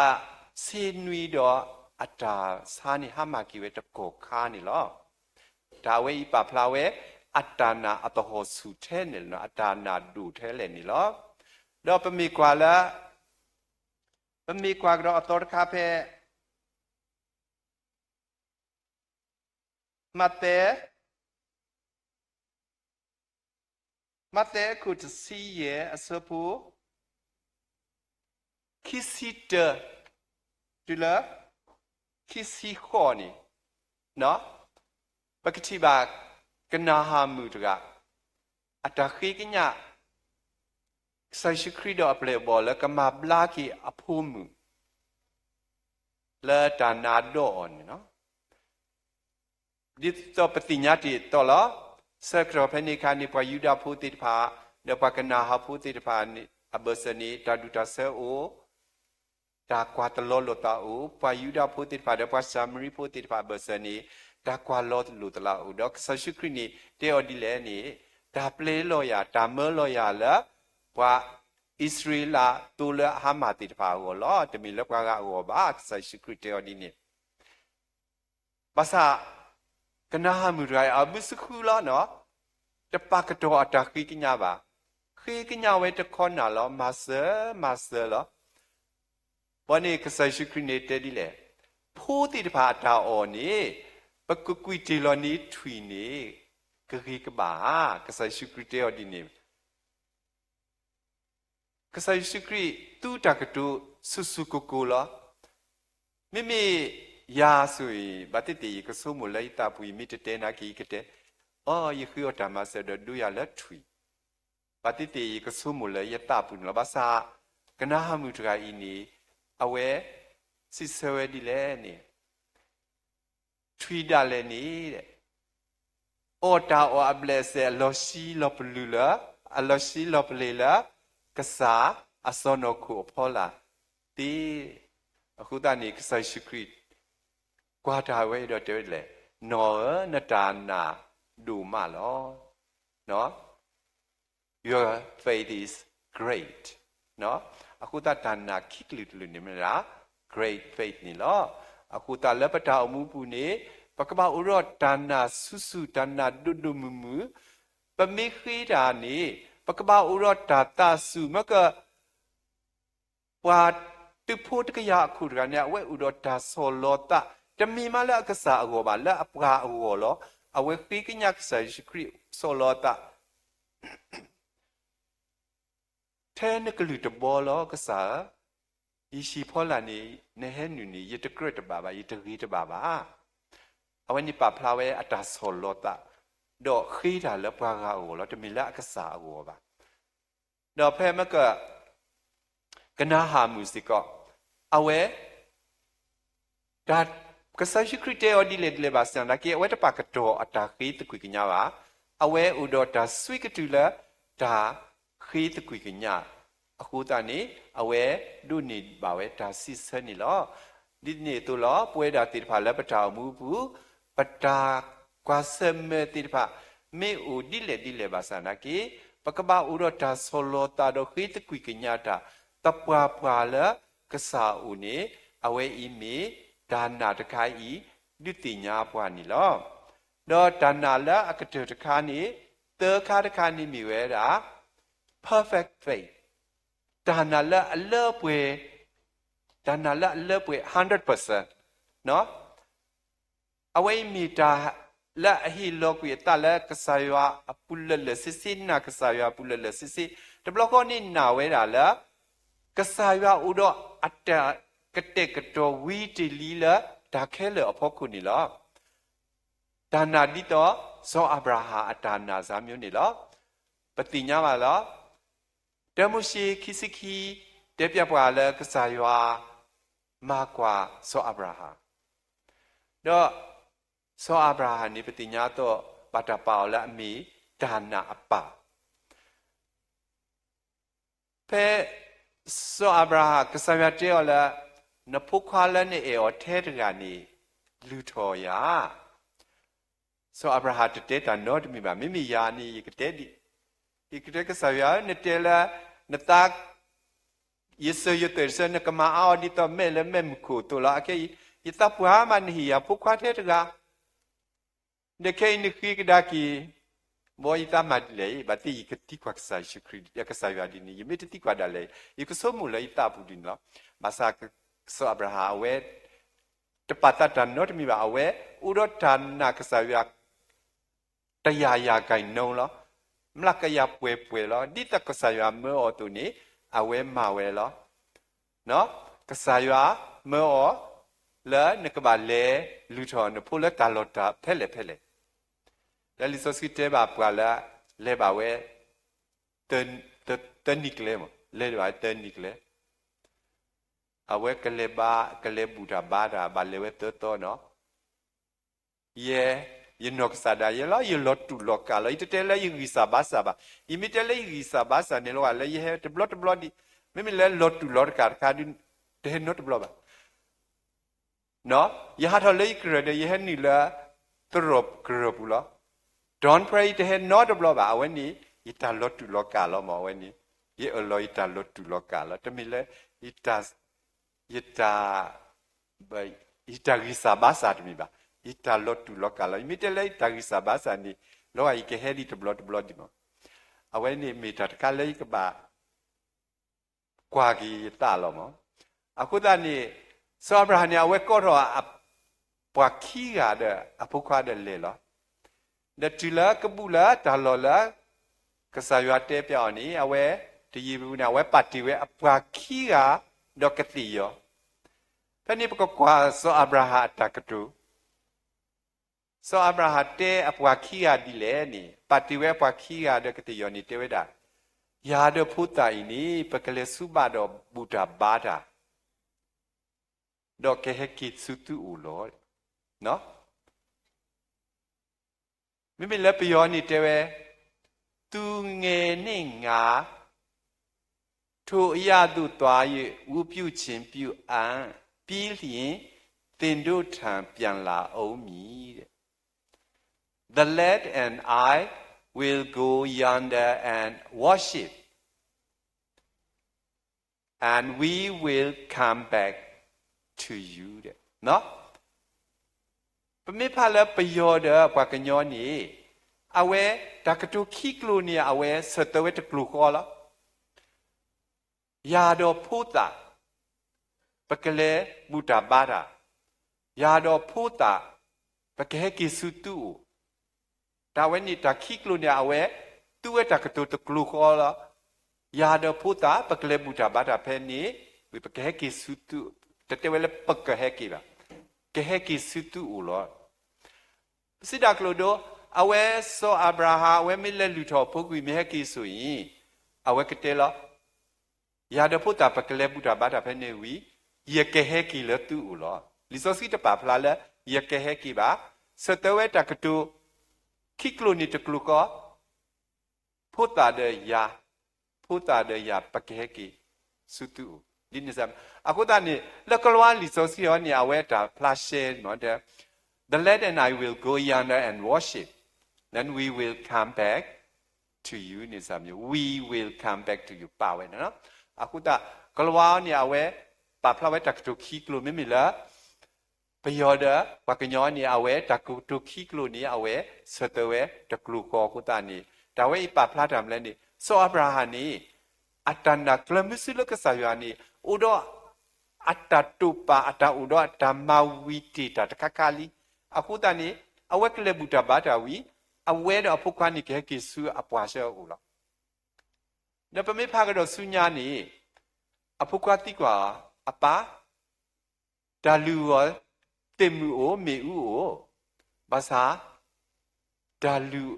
ဆ့နွံဒီးအတၢ်ဆါန့ၣ် ဟါမၢ်က့ၤဝဲတကီၢ်ခါန့ၣ်လီၤ. တၢ်ဝဲအံၤပာ်ဖျါဝဲ အတၢ်နာ်အသဟီၣ်ဆူၣ်ထဲလဲၣ်, အတၢ်နာ်ဒိၣ်ထဲလဲၣ်န့ၣ်လီၤ. ဒီးပမ့ၢ်ကွၢ်လၢ ပမ့ၢ်ကွၢ်ကဒီးအသီတခါဖဲ မးသဲ, မးသဲအခိၣ်တဆံယဲၢ်အဆၢဖိ ခံဆံတၢ တုၤလၢ ခံဆံဃိးန့ၣ်, ပကထံၣ်ဘၣ်ကနၤဧၣ်မုၣ်တဂၤ အတၢ်ဃ့ကညး ကစၢ်ယ့ၣ်ၡူးခရံာ်ဒီးအပျဲၢ်အဘီၣ်လၢကမၤဘျါက့ၤအဖိမုၣ် လၢတၢ်နါဒီးအီၤန့ၣ်လီၤ. ဒ်သိးပသ့ၣ်ညါတ့ၢ်အသိးလီၤ. ဆၢကတီၢ်ဖဲန့ၣ်အခါန့ၣ် ပှၤယူဒၤဖိသ့ၣ်တဖၣ် ဒီးပှၤကနၤဧၣ်ဖိသ့ၣ်တဖၣ်အဘၢၣ်စၢၤန့ၣ် တၢ်ဒူၣ်တၢ်ဆၢအိၣ်, တၢ်ကွၢ်တလီၤလိာ်သးအိၣ်, ပှၤယူဒၤဖိသ့ၣ်တဖၣ်ဒီးပှၤၡၤမရံဖိသ့ၣ်တဖၣ်အဘၢၣ်စၢၤန့ၣ် တၢ်ကွၢ်လီၤလိာ်သးအိၣ်, ဒီးကစၢ်ယ့ၣ်ၡူးခရံာ်န့ၣ် တဲအီၤဒ်လဲၣ်န့ၣ်, တၢ်ပျဲလီၤယၤ, တၢ်မၢလီၤယၤလၢ ပှၤအံၣ်စရ့လးသိလၢအဟါမၢ်သ့ၣ်တဖၣ်အဂီၢ်လီၤ. တမ့ၢ်လၢပှၤဂၤအဂီၢ်ဘၣ်, ကစၢ်ယ့ၣ်ၡူးခရံာ်တဲအီၤဒ်န့ၣ် ဘၣ်ဆၣ် ကနၤဧၣ်မုၣ်တဂၤအံၤ အဘုစဃုလီၤ, တပာ်ကတီၢ်အတၢ်ဃ့ကညးဘၣ်. ဃ့ကညးဝဲတခီနၤလီၤ, မၤစၢၤ, မၤစၢၤလီၤ. ဘၣ်န့ၣ်ကစၢ်ယ့ၣ်ၡူးခရံာ်န့ၣ်တဲဒ်လဲၣ်, ဖိသ့ၣ်တဖၣ်အတၢ်အီၣ်န့ၣ် ပကကွံာ်တ့ၢ်လီၤန့ၢ်ထွံၣ်န့ၣ် ကဂ့ၤကဘၣ်ဧါ. ကစၢ်ယ့ၣ်ၡူးခရံာ်တဲအီၤဒ်န့ၣ် ကစၢ်ယ့ၣ်ၡူးခရံာ် သူတၢ်ကတိၤဆူၣ်ဆူၣ်ကိၢ်ကိၢ်လီၤ. မ့မ့ၢ်ယၤဆိၣ်အံၤ ဘၣ်သ့ၣ်သ့ၣ် ယကဆိကမိၣ်လၢယသးပူၤ ယမ့ၢ်တတဲနာ်က့ၤ ယကတဲ, အိ ယဃ့အီၣ်တၢ်မၤစၢၤဒီးဒိယၤလၢထွံၣ်, ဘၣ်သ့ၣ်သ့ၣ် ယကဆိကမိၣ်လၢယသးပူၤန့ၣ်လီၤ. ဘၣ်ဆၣ် ကနၤဧၣ်မုၣ်တဂၤအံၤန့ၣ် အဝဲစံးဆၢဝဲဒ်လဲၣ်န့ၣ် ထွံၣ်ဒၣ်လဲာ်န့ၣ် အီၣ်တၢ်အီၣ်အဘျဲၣ်အစဲး အလီၤဆံးလီၤပလူၤလၢ, အလီၤဆံးလီၤပလ့ၤလၢ ကစၢ်အစီၢ်နီၤခိၣ်အဖီလာ်သ့. အဃိသတးန့ၣ် ကစၢ်ယ့ၣ်ၡူးခရံာ် ကွၢ်တၢ်ဝဲအံၤဒီးတဲဝဲဒ်လဲၣ်, နီၢ်ဧၢ, နတၢ်နာ်ဒိၣ်မးလီၤ. Your faith is great. အဃိသတးတၢ်နာ်ခံကလုာ်တကလုာ်န့ၣ်မ့ၢ်ဒၣ် great faith န့ၣ်လီၤ. အဃိသတးလၢပတၢ်အိၣ်မူပူၤန့ၣ် ပကဘၣ်အိၣ်ဒီးတၢ်နာ်ဆူၣ်ဆူၣ် တၢ်နာ်ဒိၣ်ဒိၣ်မုၢ်မုၢ်, ပမ့ၢ်ဃ့တၢ်န့ၣ် ပကဘၣ်အိၣ်ဒီးတၢ်သးဆူၣ် မ့ၢ်က ပှၤသုးဖိတကယၤအခိၣ်တဂၤန့ၣ် အဝဲအိၣ်ဒီးတၢ်ဆီၣ်လီၤသး, တမ့ၢ်မးလၢအကစၢ်အဂီၢ်ဘၣ်, လၢအပှၤအဂီၢ်လီၤ. အဝဲဃ့ကညးကစၢ်ယ့ၣ်ၡူးခရံာ် ဆီၣ်လီၤသး ထဲနကလုၢ်တဘီလီၤ, ကစၢ်ဧၢ, ယဟံၣ်ဖီလာ်န့ၣ် နဟဲနုာ်န့ၣ် ယတကြၢးတဘၣ်ဘၣ်, ယတဂ့ၤတဘၣ်ဘၣ်. အဝဲန့ၣ်ပာ်ဖျါဝဲအတၢ်ဆီၣ်လီၤသး, ဒီးဃ့တၢ်လၢပှၤဂၤအဂီၢ်လီၤ, တမ့ၢ်လၢအကစၢ်အဂီၢ်ဘၣ်. ဒီးဖဲမ့ၢ်က ကနၤဧၣ်မုၣ်စ့ၢ်ကီး, အဝဲ တၢ် ကစၢ်ယ့ၣ်ၡူးခရံာ်တဲအီၤဒ်လဲၣ်ဒ်လဲၣ်ဘၣ်ဆၣ်သနာ်က့ အဝဲတပာ်ကတီၢ်အတၢ်ဃ့သကွံာ်ကညးဘၣ်. အဝဲအိၣ်ဒီးတၢ်ဆှံကတုၤလၢတၢ်ဃ့သကွံာ်ကညးအဃိသတးန့ၣ် အဝဲဒိးန့ၢ်ဘၣ်ဝဲတၢ်စံးဆၢန့ၣ်လီၤ. ဒ်န့ၣ်အသိးလီၤ, ပဝဲဒၣ်သ့ၣ်တဖၣ်လၢပတၢ်အိၣ်မူအပူၤ ပတၢ်ကွၢ်ဆၢၣ်မဲာ်သ့ၣ်တဖၣ် မ့ၢ်အိၣ်ဒ်လဲၣ်ဒ်လဲၣ်ဘၣ်ဆၣ်သနာ်က့ ပကဘၣ်အိၣ်ဒီးတၢ်ဆီၣ်လီၤသးဒီးဃ့သကွံာ်ကညးတၢ် သပှၢ်ပှၢ်လၢကစၢ်အအိၣ်န့ၣ် အဝဲအံၤမ့ၢ်တၢ်နာ်တခါအံၤ ဒုးသ့ၣ်ညါပှၤန့ၣ်လီၤ. ဒီးတၢ်နာ်လၢအကတၢၢ်တခါန့ၣ် သၢခါတခါန့ၣ်မ့ၢ်ဝဲဒၣ် perfect faith, တၢ်နာ်လၢအလၢပှဲၤ, တၢ်နာ်လၢအလၢပှဲၤ hundred percent အဝဲအံၤမ့ၢ်တၢ်လၢအဟ့ၣ်လီၤကွံာ်အသးလၢကစၢ်ယွၤအပူၤလၢာ်လၢာ်ဆ့ဆ့, နာ်ကစၢ်ယွၤအပူၤလၢာ်လၢာ်ဆ့ဆ့, တဘျီဃီန့ၣ်နာ်ဝဲဒၣ်လၢ ကစၢ်ယွၤအိၣ်ဒီးအတၢ်ကတဲာ်ကတီၤဝံတ့ၢ်လံလၢတၢ်ခဲလၢာ်အဖီခိၣ်န့ၣ်လီၤ. တၢ်နာ်ဒ်သိးစီၤအၤဘြၤဟၣ်အတၢ်နာ်စၢ်မျိုးန့ၣ်လီၤ. ပသ့ၣ်ညါဘၣ်လီၤ. တၢမိၤၡ့ခံဆံခံ တဲပျဲပှၤလၢကစၢ်ယွၤမၤကွၢ်စီၤအၤဘြၤဟၣ်, ဒီးစီၤအၤဘြၤဟၣ်န့ၣ် ပသ့ၣ်ညါအသိး ဘၣ်တၢ်ပာ်အီၤလၢအမ့ၢ်တၢ်နာ်အပၢ် ဖဲစီၤအၤဘြၤဟၣ် ကစၢ်ယွၤတဲအီၤလၢ နဖိခွါလၢနအဲၣ်အီၤထဲတဂၤန့ၣ် လုၢ်ထီၣ်ယၤ. စီၤအၤဘြၤဟၣ်တတဲတၢ်နီတမံၤဘၣ်. မ့မ့ၢ်ယၤန့ၣ် ယကတဲဒ်, ယကတဲကစၢ်ယွၤဧၢ, နတဲလၢ နသး ယစၢၤယသွဲၣ်တဆၢ နကမၤအါအီၤဒ်သိးမဲးလၢမဲးမုၢ်ခိၣ်အသိးလီၤ. အခဲအံၤ ယသးပှၢ်မး နဟ့ၣ်ယၤဖိခွါထဲတဂၤ ဒီးခဲအံၤနဃ့ကဒါက့ၤ, ဘီယသးမၤဒ်လဲၣ်, ဘၣ်သ့ၣ်ယကသံကွၢ်ကစၢ်ယ့ၣ်ၡူးခရံာ် ကစၢ်ယွၤဒ်န့ၣ်, ယမ့ၢ်တသံကွၢ်ဒၣ်လဲာ် ယကဆိကမိၣ်လၢယသးပူၤဒ်န့ၣ်လီၤ. ဘၣ်ဆၣ်စီၤအၤဘြၤဟၣ်အဝဲ တပာ်သးတၢ်နီတမံၤဘၣ်. အဝဲအိၣ်ဒီးတၢ်နာ်ကစၢ်ယွၤ တရာရာခိုင်နှုန်းလီၤ. မျးကယၤပှဲၤပှဲၤလီၤ. ဒ်သိးကစၢ်ယွၤမၢအီၤအသိးန့ၣ် အဝဲမၤဝဲလီၤ. ကစၢ်ယွၤမၢအီၤ လၢနကဘၣ်လဲၤလုၢ်ထီၣ်နဖိလၢတၢ်လီၢ်တၢ်ဖဲလဲၣ်ဖဲလဲၣ်. လၢလံာ်စီဆှံတဲဘၣ်ပှၤလၢ လဲၤဘၣ်ဝဲ သၢနံၣ်ကျဲမး, လဲၤဘၣ်ဝဲသၢနံၣ်ကျဲ, အဝဲကလဲၤဘၣ် ကလဲၤဘူၣ်တၢ်ဘါတၢ် ဘၣ်လဲၤဝဲသၢသီနီၤ. ယဲ, ယနီၢ်ကစၢ်ဒၣ်ယဲလီၤ, ယလီၤတူာ်လီၤကာ်လီၤ. ယတတဲလၢယဂံၢ်စၢ်ဘါစၢ်ဘၣ်. ယမ့ၢ်တဲလၢယဂံၢ်စၢ်ဘါစၢ်န့ၣ်လီၤ, လၢယဟဲတဘျီတဘျီဒံး, မ့မ့ၢ်လၢလီၤတူာ်လီၤတကာ်တခါဒုး တဟဲနီတဘျီဘၣ်. ယဟးထီၣ်လၢယကရၢၢ်ဒီး ယဟဲနုာ်လၢ သရိာ်ကရၢၢ်ပူၤလီၤ. ဒီးဖဲယတဟဲနီတဘျီဘၣ်, အဝဲန့ၣ် ယတၢ်လီၤတူာ်လီၤကာ်လီၤမး. အဝဲန့ၣ် ယအၢၣ်လီၤယတၢ်လီၤတူာ်လီၤကာ်လီၤ. တမ့ၢ်လၢ ယတၢ် ယတၢ်ဂံၢ်စၢ်ဘါစၢ်တမ့ၢ်ဘၣ်. ယတၢ်လီၤတူာ်လီၤကာ်လီၤ. ယမ့ၢ်တဲလၢယတၢ်ဂံၢ်စၢ်ဘါစၢ်န့ၣ် လီၤဂာ်ယကဟဲဒံးတဘျီတဘျီဒံးမး. အဝဲန့ၣ်မ့ၢ်တၢ်တခါလၢယကဘၣ် ကွၢ်က့ၤယသးလီၤမး. အဃိသတးန့ၣ် စီၤအၤဘြၤဟၣ်န့ၣ် အဝဲကိးထီၣ် ပှၤခံဂၤဒီးအဖိခွါဒီးလဲၤလီၤ. ဒီးတုၤလၢကဘူၣ်လၢတၢ်လီၢ်လၢ ကစၢ်ယွၤတဲပျဲအီၤန့ၣ် အဝဲ တယံာ်ပူၤန့ၣ် အဝဲပာ်တ့ၢ်ဝဲအပှၤခံဂၤဒီးကသ့ၣ်ယီၤ. ဖဲန့ၣ်ပကကွၢ်စီၤအၤဘြၤဟၣ်အတၢ်ကတိၤ စီၤအၤဘြၤဟၣ်တဲအပှၤခံဂၤဒ်လဲၣ်န့ၣ်, ပာ်တ့ၢ်ဝဲအပှၤခံဂၤဒီးကသ့ၣ်ယီၤန့ၣ် တဲဝဲဒၣ်, ယၤဒီးဖိသၣ်အံၤန့ၣ် ပကလဲၤဆူဘၣ်ဒီးဘူၣ်တၢ်ဘါတၢ်, ဒီးကဟဲက့ၤဆူသုအိၣ်လီၤ. မ့မ့ၢ်လၢပယီၤန့ၣ်တဲဝဲ, သူငယ်နှင့်ငါ ထိုအရပ်သို့သွား၍ ဝတ်ပြုခြင်းပြုအံ့၊ ပြီးလျှင် သင်တို့ထံပြန်လာဦးမည် The lad and I will go yonder and worship, and we will come back to you. ပမ့ၢ်ဖးလၢပယီၤဒီးပှၤကညီန့ၣ် အဝဲတၢ်ကတိၤခံကျိၤန့ၣ် အဝဲဆၢထၢၣ်ဝဲတကျိၤဃီလီၤ. ယၤဒီးဖိသၣ် ပကလဲၤဘူၣ်တၢ်ဘါတၢ်, ယၤဒီးဖိသၣ် ပကဟဲက့ၤဆူသုအိၣ်. တၢ်ဝဲန့ၣ်တၢ်ခံကျိၤန့ၣ် အဝဲသူဝဲတၢ်ကတိၤတကျိၤဃီလီၤ. ယၤဒီးဖိသၣ် ပကလဲၤဘူၣ်တၢ်ဘါတၢ်ဖဲန့ၣ်, ပကဟဲက့ၤဆူသု, တတဲဝဲလၢပကဟဲက့ၤဘၣ်, ကဟဲက့ၤဆူသုအိၣ်လီၤ. ပစံးတၢ်ကျိၤဒိ, အဝဲစီၤအၤဘြၤဟၣ် အဝဲမ့ၢ်လဲၤလုၢ်ထီၣ်အဖိကွံာ်မ့ၢ်ဟဲက့ၤစိၤအံၤ, အဝဲကတဲလီၤ, ယၤဒီးဖိသၣ်ပကလဲၤဘူၣ်တၢ်ဘါတၢ်ဖဲန့ၣ်ဝံၤ, ယကဟဲက့ၤလၢသုအိၣ်လီၤ. လံာ်စီဆှံတပာ်ဖျါလၢ ယကဟဲက့ၤဘၣ်, ဆၢသၢဝဲတၢ်ကတိၤခံကျိၤန့ၣ်တကျိၤဃီ ဖိသၣ်ဒီးယၤ, ဖိသၣ်ဒီးယၤ ပကဟဲက့ၤဆူသုအိၣ်, ဒ်န့ၣ်စ့ၢ်. အဃိသတးန့ၣ် လၢကလံးဝါလံာ်စီဆှံအံၤန့ၣ် အဝဲတၢ်ဖျါရှဲမး, The lad and I will go yonder and worship, then we will come back to you န့ၣ်စ့ၢ်, we will come back to you ပာ်ဝဲန့ၣ်လီၤ. အဃိသတး ကလံးဝါန့ၣ် အဝဲပာ်ဖျါဝဲတၢ်ကတိၤခံကျိၤ မ့မ့ၢ်လၢ ပယီၤဒီးပှၤကညီန့ၣ် အဝဲတၢ်ကတိၤခံကျိၤန့ၣ် အဝဲဆၢသၢဝဲတကျိၤဃီအဃိသတးန့ၣ် တၢ်ဝဲအံၤပာ်ဖျါတၢ်မနုၤလဲၣ်န့ၣ် စီၤအၤဘြၤဟၣ်န့ၣ် အတၢ်နာ်ကျၢၤမုဆူလၢကစၢ်ယွၤန့ၣ် အိၣ်ဒီးအတၢ်တိာ်ပာ် အတၢ်အိၣ်ဒီးအတၢ်မၤဝံၤတ့ၢ်တၢ်တခါခါလံ. အဃိသတးန့ၣ် အဝဲကလဲၤဘူၣ်တၢ်ဘါတၢ်ဝံၤ အဝဲဒီးအဖိခွါန့ၣ် ကဟဲက့ၤဆူအပှၤဆှၢအအိၣ်လီၤ. ဒီးပမ့ၢ်ဖးကဒီးဆူညါန့ၣ် အဖိခွါသံကွၢ်အီၤ, အပၢ်, တၢ်လုၢ်အဂီၢ် သ့ၣ်မုၣ်အိၣ် မ့ၣ်အူအိၣ်, ဘၣ်ဆၣ် တၢ်လုၢ်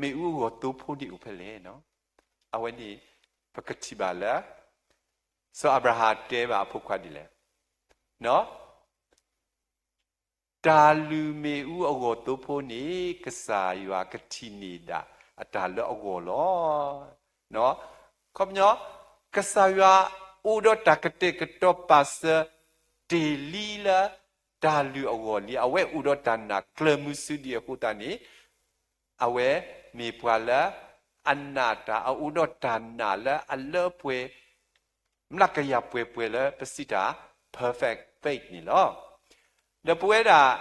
မ့ၣ်အူအဂီၢ်သိဖိန့ၣ်အိၣ်ဖဲလဲၣ်. အဝဲန့ၣ် ပကထံၣ်ဘၣ်လၢ စီၤအၤဘြၤဟၣ်တဲဘၣ်အဖိခွါဒ်လဲၣ်, တၢ်လုၢ်မ့ၣ်အူအဂီၢ်သိဖိန့ၣ် ကစၢ်ယွၤကထံၣ်န့ၢ်ဒၣ်အတၢ်လၢအဂီၢ်လီၤ. ခီပညီ ကစၢ်ယွၤအိၣ်ဒီးတၢ်ကတဲာ်ကတီၤပာ်စၢၤတ့ၢ်လံလၢ တၢ်လုၢ်အဂီၢ်လံ, အဝဲအိၣ်ဒီးတၢ်နာ်ကျၢၤမုဆူဒံးအဃိသတးန့ၣ် အဝဲမ့ၢ်ပှၤလၢ အနာ်တၢ်အအိၣ်ဒီးတၢ်နာ်လၢအလၢအပှဲၤ မျးကယၤပှဲၤပှဲၤလၢပစံးတၢ် perfect faith န့ၣ်လီၤ. ဒီးပဝဲဒၣ်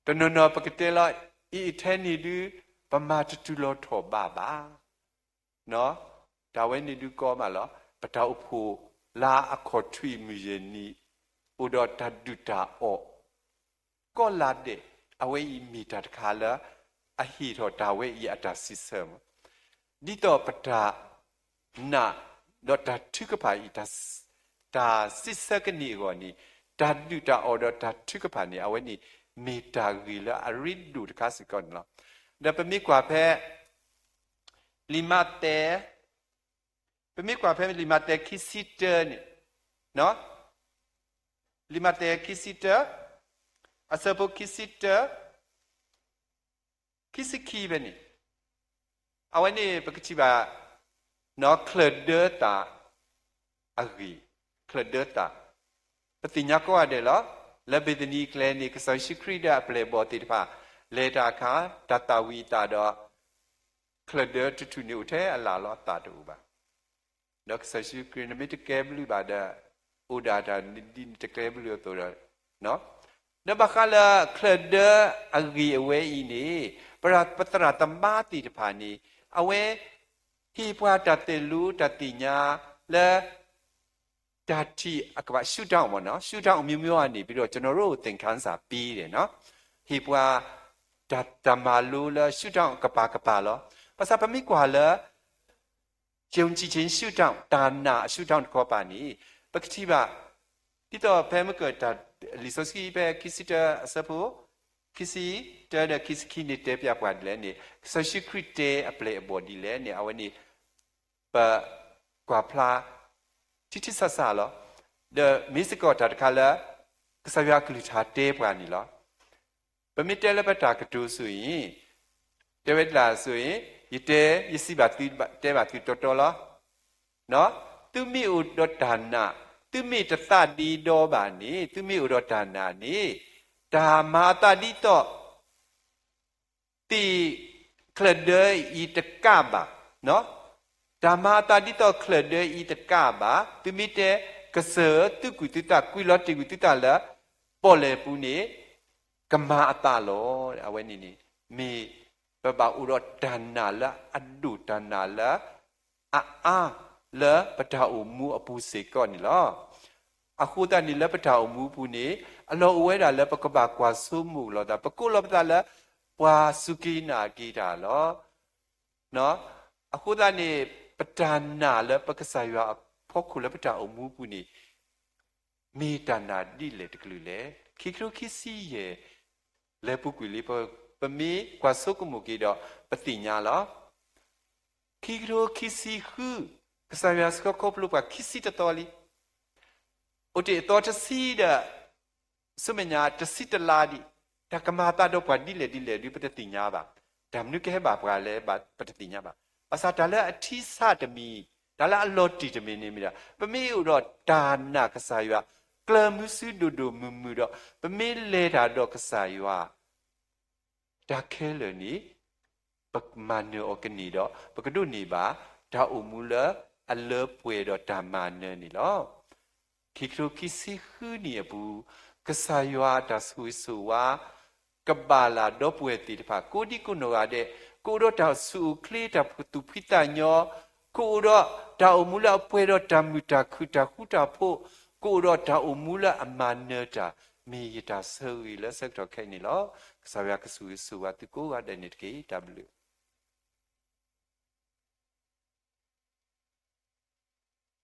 တနီၤနီၤပကတဲလီၤ အံၤထဲန့ၣ်ဒုး ပမၤတတုၤလီၤထီၣ်ဘၣ်ဘၣ်. တၢ်ဝဲန့ၣ်ဒုးကီမးလီၤ. ပတၢ်အိၣ်ဖှိၣ်လၢအခီၣ်ထံးမုၢ်ယဲၢ်နံၤ အိၣ်ဒီးတၢ်ဒုၣ်တၢ်အီၣ် ကီးလါဒဲး အဝဲအံၤမ့ၢ်တၢ်တခါလၢ အဟ့ၣ်ထီၣ်တၢ်ဝဲအံၤအတၢ်စံးဆၢမး. ဒ်သိးပတၢ်နာ်ဒီးတၢ်ထုကဖၣ်အံၤ တၢ်စံးဆၢကန့ၢ်အဂီၢ်န့ၣ် တၢ်ဒုၣ်တၢ်အီၣ်ဒီးတၢ်ထုကဖၣ်န့ၣ် အဝဲန့ၣ် မ့ၢ်တၢ်ဂ့ၢ်လၢအရ့ဒိၣ်တခါစ့ၢ်ကီးန့ၣ်လီၤ. ဒီးပမ့ၢ်ကွၢ်ဖဲ လံာ်မးသဲ ပမ့ၢ်ကွၢ်ဖဲလံာ်မးသဲခံဆံတၢန့ၣ်, လံာ်မးသဲခံဆံတၢ အဆၢဖိခံဆံတၢ ခံဆံခံဖဲန့ၣ်, အဝဲန့ၣ်ပကထံၣ်ဘၣ် ချၢၣ်ဒၢသးအဂ့ၢ်, ချၢၣ်ဒၢသး, ပသ့ၣ်ညါကိးဂၤဒဲးလီၤ. လၢဘ့ၤသနံၤအကျဲန့ၣ် ကစၢ်ယ့ၣ်ၡူးခရံာ်ဒီးအပျဲၢ်အဘီၣ်သ့ၣ်တဖၣ် လဲၤတၢ်အခါ တၢ်သၣ်ဝံၤအသးဒီး ချၢၣ်ဒၢတထူၣ်န့ၣ်အိၣ်ထဲအလၣ်လီၤ အသးတအိၣ်ဘၣ်. ဒီးကစၢ်ယ့ၣ်ၡူးခရံာ် နမ့ၢ်တကဲဘျုးဘၣ်ဒီး အိၣ်ဒၣ်တၢ်ဒ်နတကဲဘျုးအသိးဒီး, ဒီးဘၣ်ဃးလၢချၢၣ်ဒၢအဂ့ၢ်အဝဲအံၤန့ၣ် ပသရၣ်သမါသ့ၣ်တဖၣ်န့ၣ် အဝဲ ဟ့ၣ်ပှၤတၢ်သိၣ်လိတၢ်သ့ၣ်ညါလၢ တၢ်ထံၣ်အကဘၣ် ရှူးတၢင်းမ့ၢ်နီၤ ရှူးတၢင်းအမျိုးမျိုး အနံၣ် ပြီးတော့ ကျွန်တော်တို့ သင်ခန်းစာ ပြီးတယ်နော် ဟ့ၣ်ပှၤ တၢ်မၤလိလၢ ရှူးတၢင်းအကပၤကပၤလီၤ. ဘၣ်ဆၣ်ပမ့ၢ်ကွၢ်လၢ ယုံကြည်ခြင်း ရှူးတၢင်း တၢ်နာ်အရှူးတၢင်းတခီပၤန့ၣ် ပကထံၣ်ဘၣ် ဒ်သိးဖဲမ့ၢ်က လံာ်စီဆှံဖဲခံဆံတၢအဆၢဖိ ခံဆံတၢဒီးခံဆံခံန့ၣ် တဲပျးပှၤဒ်လဲၣ်န့ၣ် ကစၢ်ယ့ၣ်ၡူးခရံာ်တဲအပျဲၢ်အဘီၣ်ဒ်လဲၣ်န့ၣ် အဝဲန့ၣ် ပကွၢ်ဖျါ ထံထံဆးဆးလီၤ. ဒီးမ့ၢ်စ့ၢ်ကီးတၢ်တခါလၢ ကစၢ်ယွၤအကလုၢ်ကထါတဲပှၤန့ၣ်လီၤ. ပမ့ၢ်တဲလၢပတၢ်ကတိၤဆိၣ်အံၤ တဲဝဲဒၣ်ဆိၣ်အံၤ ယတဲ ယစံးဘၣ်သု တဲဘၣ်သုတီတီလီၤ. သုမ့ၢ်အိၣ်ဒီးတၢ်နာ် သုမ့ၢ်တသးဒ့ဒီဘၣ်န့ၣ် သုမ့ၢ်အိၣ်ဒီးတၢ်နာ်န့ၣ် တၢ်မၤအသးဒ်သိး သ့ၣ်ချၢၣ်ဒၢအံၤတကးဘၣ်, တၢ်မၤအသးဒ်သိးချၢၣ်ဒၢအံၤတကးဘၣ်, သုမ့ၢ်တဲ ကစၢၢ်သုးကွံာ်သုသး ကွံာ်လီၤတ့ၢ်ကွံာ်သုသးလၢ ပီၣ်လဲၣ်ပူၤန့ၣ် ကမၤအသးလီၤ. အဝဲန့ၣ်န့ၣ် မ့ၢ်ပဘၣ်အိၣ်ဒီးတၢ်နာ်လၢအဒိၣ် တၢ်နာ်လၢ အအါလၢပတၢ်အိၣ်မူအပူၤစ့ၢ်ကီးန့ၣ်လီၤ. အဃိသတးန့ၣ်လၢပတၢ်အိၣ်မူအပူၤန့ၣ် အလီၢ်အိၣ်ဝဲဒၣ်လၢပကဘၣ်ကွၢ်ဆိကမိၣ်လီၤသး ပကိးလီၤပသးလၢ ပှၤစူၢ်က့ၤနာ်က့ၤတၢ်လီၤ. အဃိသတးန့ၣ် ပတၢ်နာ်လၢပကစၢ်ယွၤအဖီခိၣ်လၢပတၢ်အိၣ်မူအပူၤန့ၣ် မ့ၢ်တၢ်နာ်ဒ်လဲၣ်တကလုာ်လဲၣ်. ခံကထိခံဆံယဲၢ် လၢပူၤကွံာ်လံ, ပမ့ၢ်ကွၢ်ဆိကမိၣ်က့ၤဒီး ပသ့ၣ်ညါလီၤ. ခံကထိခံဆံဃု, ကစၢ်ယွၤဆှၢခီဖျိပှၤခံဆံတသီလံ. အိၣ်တ့ၢ်အသီတဆံဒီး ဆူမဲာ်ညါတဆံတလါဒံး, တၢ်ကမၤအသးဒီးပှၤဒ်လဲၣ်ဒ်လဲၣ်ဒုး ပတသ့ၣ်ညါဘၣ်. တၢ်မနုၤကဟဲဘၣ်ပှၤလဲၣ် ပတသ့ၣ်ညါဘၣ်. ဘၣ်ဆၣ်တၢ်လၢအထံဆးတမံၤ, တၢ်လၢအလီၤတံၢ်တမံၤန့ၣ်မ့ၢ်ဒီး ပမ့ၢ်အိၣ်ဒီးတၢ်နာ်ကစၢ်ယွၤ ကျၢၤမုဆူဒိၣ်ဒိၣ်မုၢ်မုၢ်ဒီး ပမ့ၢ်လဲၤတၢ်ဒီးကစၢ်ယွၤ တၢ်ခဲလၢာ်န့ၣ် ပမၤနၢၤအီၤကန့ၢ်ဒီး ပကဒိးန့ၢ်ဘၣ် တၢ်အိၣ်မူလၢအလၢပှဲၤဒီးတၢ်မၤနၢၤန့ၣ်လီၤ. ခံကထိခံဆံဃုနံၣ်အပူၤ, ကစၢ်ယွၤအတၢ်ဆိၣ်ဂ့ၤဆိၣ်ဝါ ကဘၣ်လၢဒီပုၢ်ဝဲၢ်သ့ၣ်တဖၣ် ကိးဒံကိးနီၢ်ဂၤဒဲး, ကအိၣ်ဒီးတၢ်အိၣ်ဆူၣ်အိၣ်ချ့ တၢ်သူၣ်ဖှံသးညီ, ကအိၣ်ဒီးတၢ်အိၣ်မူလၢအပှဲၤဒီးတၢ်မုာ်တၢ်ခုၣ်တၢ်ဃူတၢ်ဖိး, ကအိၣ်ဒီးတၢ်အိၣ်မူလၢအမၤနၢၤတၢ်, မ့ၢ်ယတၢ်ဆၢဂ့ၤလၢဆၢကတီၢ်ခဲအံၤန့ၣ်လီၤ. ကစၢ်ယွၤကဆိၣ်ဂ့ၤဆိၣ်ဝါသုကိးဂၤဒဲးန့ၣ်တက့ၢ်. တၢ်ဘျုး